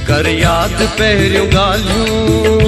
ڪر ياد پهريون ڳالهيون،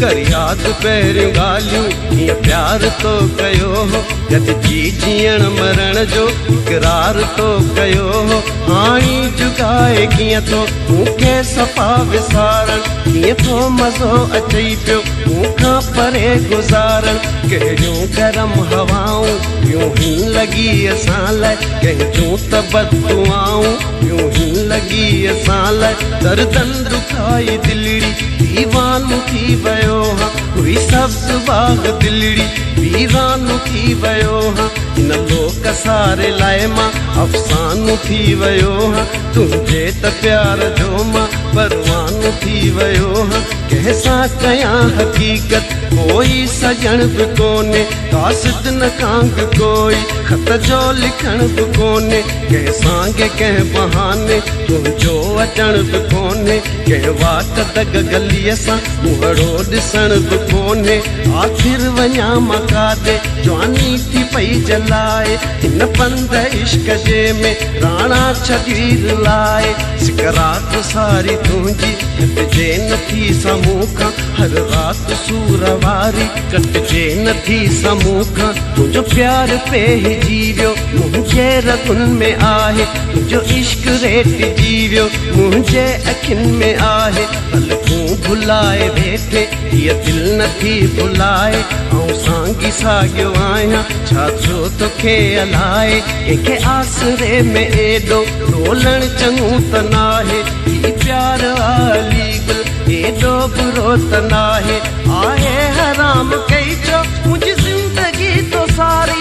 ڪر ياد پهريون ڳالهيون، ڪيئن پيار تو ڪيو هو، گڏجي جيئڻ مرڻ جو اقرار تو ڪيو هو. هاڻي جڳائي ڪيئن ٿو مون کي صفا وسارڻ، ڪيئن ٿو مزو اچئي پيو مون کان پري گذارڻ. ڪهڙيون گرم هوائون پيون هن لڳي اسان لاء، ڪنهن جون ته بددعائون پيون هن لڳي اسان لاء. دردن دکائي دلڙي ديوانو ٿي ويو هان، هئي سبز باغ دلڙي ويرانو ٿي ويو هان. هن لوڪ ساري لاء مان افسانو ٿي ويو هان، تنهنجي ته پيار جو مان پروانو ٿي ويو هان. ڪنهن سان ڪيان حقيقت ڪوئي سڄڻ به ڪونهي، قاصد نه ڪانگ ڪوئي خط جو لکڻ به ڪونهي. ڪنهن سانگي ڪنهن بهاني تنهنجو اچڻ به ڪونهي، ڪنهن واٽ دڳ گليء سان منهڙو ڏسڻ به ڪونهي. آخر وڃان مان ڪاڏي جواني ٿي پئي جلائي، هن پنڌ عشق جي ۾ راڻا ڇڏي رلائي. سڪ رات ساري تنهنجي گهٽجي نٿي سامهون کان، هر رات سور واري ڪٽجي نٿي سامهون کان. تنهنجو پيار پيهجي ويو منهنجي رڳن ۾ آهي، تنهنجو عشق ريٽجي ويو منهنجي اکين ۾ آهي. پلڪون ڀلائي ويٺي هيء دل نٿي ڀلائي، آئون سانگي ساڳيو آهيان ڇا ٿيو توکي الائي. ڪنهن کي آسري ۾ ايڏو رولڻ چڱو ته ناهي، هي پيار آ علي گل ايڏو برو ته ناهي. آهي حرام ڪئي ڇو منهنجي زندگي تو ساري.